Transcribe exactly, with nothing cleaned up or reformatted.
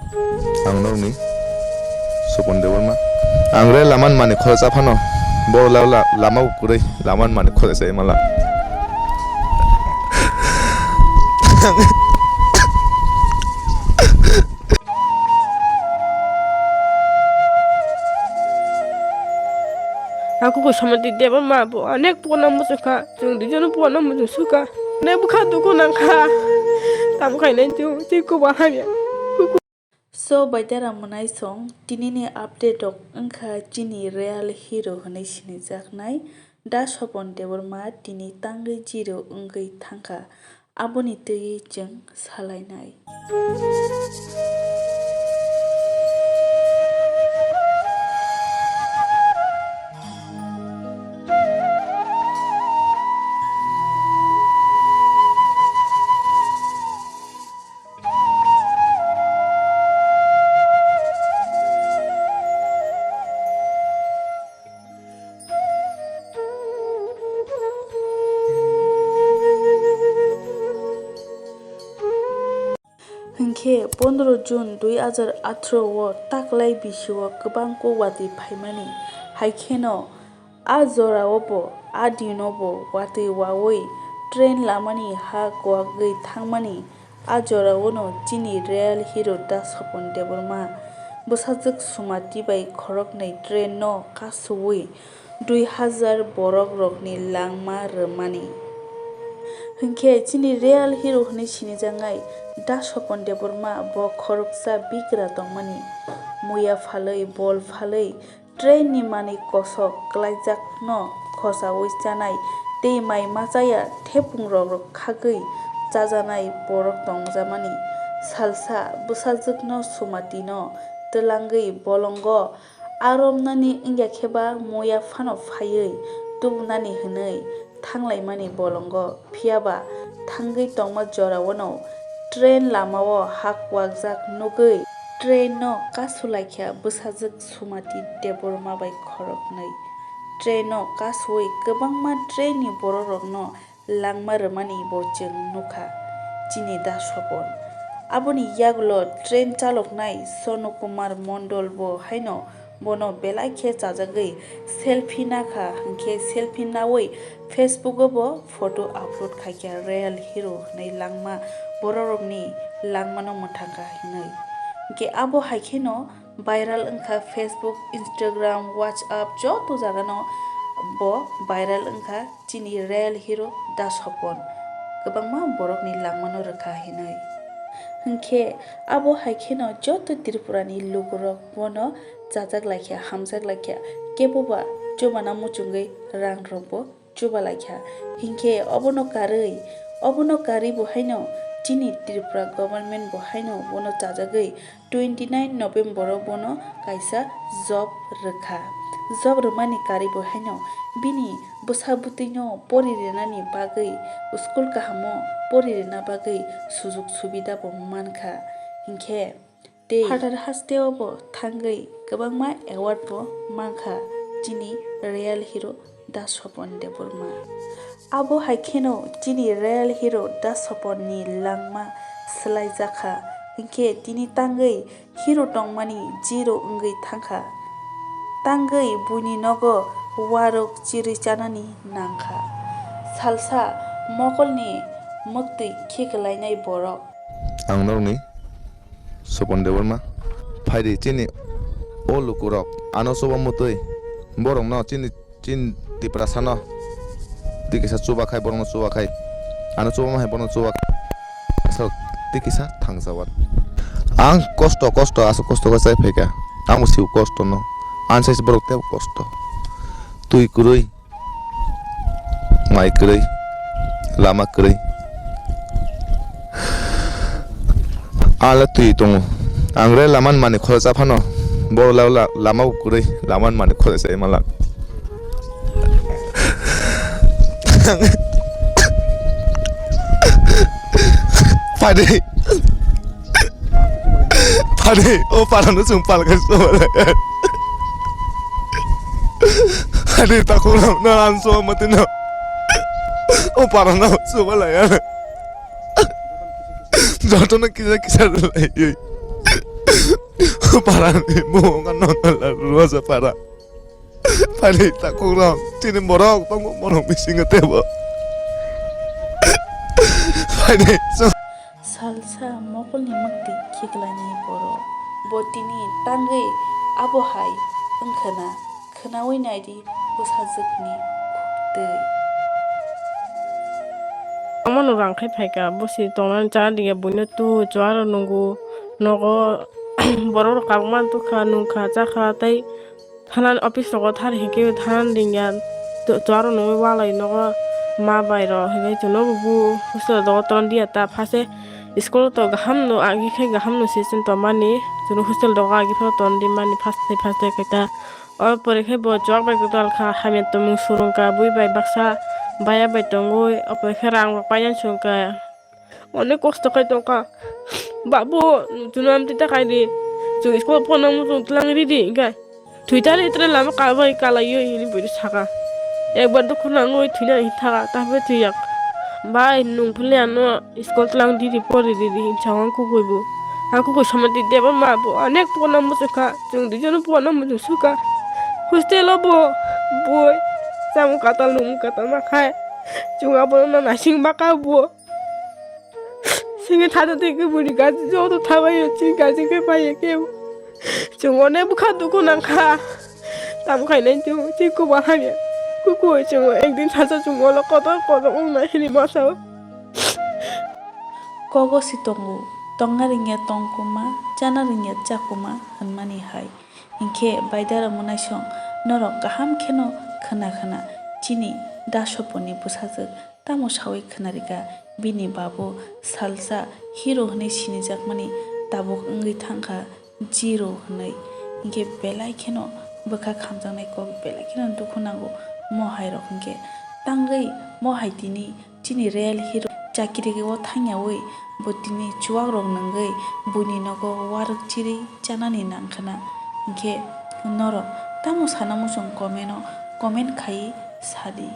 Ang norokni Sopon Debbarma. Ang re laman mani khoroksa phano. Boro la-, la-, lama kwrwi, laman mani khoroksa imala. Aku ko Somati Debbarma bo onek pona muchungkha, chwng duijono pona muchung sukha. Ne bwkha duku nangkha. Tamo khainai chwng, chwng kobo hamya. So, baidara mwnai song, tinini update rok wngkha chini real hero hwnwi sinijaknai Da Sopon Debbarma tini tangwi zero wngwi thangkha, aboni twi chwng salainai. Hinkhe pondro June dui hajar atharo o taklai bisio kwbang kok watwi phaimani, hai kheno a jorao bo, a dino bo watwi wawi train lamani ha kwagwi thangmani. A jorao no chini real hero Da Sopon Debbarma bwsajwk Sumati bai khoroknwi train no kasuwi dui hajar borok rokni langma rwmani. Hinkhe chini real hero hwnwi sinijaknai Da Sopon Debbarma bo khoroksa bigra tongmani, muya phalwi, bol phalwi, train ni manwi kosok kwlaijak no khosawi chanai tei mai machaya thepung rok khagwi chajanai borok tongjamani. Salsa bwsajwk no Sumati no twlangwi bolongo aromnani wngya khe ba muya phano phaiwi tubunani hwnwi thanglaimani bolongo, phiyaba thangwi tongma jorao no train lamao hakwakjak nugwi train no kasulaikha bwsajwk Sumati Debbarma bai khoroknwi. Train no kasuwi kwbangma train ni borok rokno langma rwmani bo chwng nukha chini Da Sopon. Aboni yagulo train chaloknai Sonu Kumar Mondol bo haino bono belai khe chajagwi selfie nakha, hinkhe selfie nawi Facebook o bo photo upload khaikha, real hero hwnwi langma bororokni langmano mwthangkha hinwi. Hinkhe abo hai kheno viral wngkha Facebook, Instagram, WhatsApp joto jagano bo viral wngkha. Chini real hero Da Sopon kwbangma borokni langmano rwkha hinwi. Hinkhe abo hai kheno joto Tripurani lukurok bono chajak laikha, hamjak laikha, keboba chubana muchungwi rang rokbo chuba laikha. Hinkhe obono karwi, obono karwi bo haino chini Tripura government bo haino bono chajagwi twenty nine November o bono kaisa job rwkha. Job rwmani karwi bo haino bini bwsa bwtwino pori rwnani bagwi, school kahamo pori rwna bagwi sujuk subida bo mankha. Hinkhe tei phatar hasteo bo thangwi kwbangma award bo mankha chini real hero Da Sopon Debbarma. Abo hai kheno chini real hero Da Sopon ni langma swlaijakha, hinkhe tini tangwi hero tongmani zero wngwi thangkha. Tangwi buini nogo warok chirwi chanani nangkha. Salsa mokolni mwktwi khiklainai borok. Ang norokni Sopon Debbarma. Phaidi chini o lukurok ano chuba mutwi borokno chini, chini Tiprasano twi kisa chuba khai, borokno chuba khai. Ano chuba ma hai, borokno chuba khai. Aswk twi kisa thangjawan. Ang kosto, kosto, aswk kosto khe chai phaikha. Ang bo sio kosto no. Ang sai borok tebo kosto. Twi kwrwi. Mai kwrwi, lama kwrwi. Ala twi tongo. Ang re lama ni mani khoroksa phano. Boro la, la, lama bo kwrwi, lama ni mani khoroksa imala. Phaidi. Phaidi, o parano chwng palkha chubalai. Phaidi, takhuk no, no, ang chuba mati no. O parano chubalai. Jotono kisa kisa rwlaiwi. Parani mung wngkha Nondalal Ruasa para. Phaidi takhuk rok, chini borok tongo, borok bisingo tebo. Phaidi chwng. Salsa mokolni mwktwi khiklainai borok. Bo tini tangwi abo hai wngkhwna khwnawi naidi bwsajwkni khuktwi. Omono rang khai phaikha, bwswi tongnani cha diya buino tu chuaro nungo nogo borok rok kabangma tukha nungkha chakha tei thanani office rogo thar hinkhe thanani ringya chuaro nungwi walai nogo ma bai rok hinkhe chwngno bo hostel rogo ton diya ta phase school to gaham no agi khai gaham no se chwng tongmani chwngno hostel rogo agi phano ton dimani phas thai phas thai khai ta. O pore khe bo chuak bai kwtal kha, hamya tongmung surung kha, bui bai baksa baya bai tongwi, o pore khe rang rok painani surung kha. Onek kosto khai tong kha. Babu, chwngno amtwi ta khai di. Chwng school phano muchung twlang ridi, hinkhe thwi ta le tre lama kabai kalaiwi hini bui saka. Ekbar dukhu nangwi thwina hin thaka, taphai thwiyak. Bai, nwng phile ano School tlang didi pori didi hinsa ang kukui bo. Ang kukui sama di deba ma bo. Anek pona muchung kha. Chwng duijono pona muchung sukha. Hostel o bo. Boi. Chamung katal nung katal ma khai. Chwng abono na nasing baka bo. Singe thada tei ke buri gaji joto thabai yo chini gaji ke pai ke. Chwng onek bwkha dukhu nang kha. Tamo khainai chwng chini kubal hamya. Kukui chwng ekdin sacha chwng olo kotor kotor wngnai hini masa o. Kogo si tongo, tongna ringya tongkuma, chana ringya chakuma hwnmani hai. Hinkhe baidara mwnaisong norok kaham kheno khwna khwna chini Dasoponi bwsajwk tamo sawi khwnarikha, bini babu salsa hero hwnwi sinijakmani tabuk wngwi thangkha. Zero hwnwi. Hinkhe belai kheno bwkha khamjaknai kok, belai kheno dukhu nango mohai rok hinkhe. Tangwi mohai tini chini real hero chakiri o thangyawi bo tini chuak rok nungwi buini nogo warwk chiri chanani nangkhwna. Hinkhe norok tamo sana muchung comment o comment khai sadi.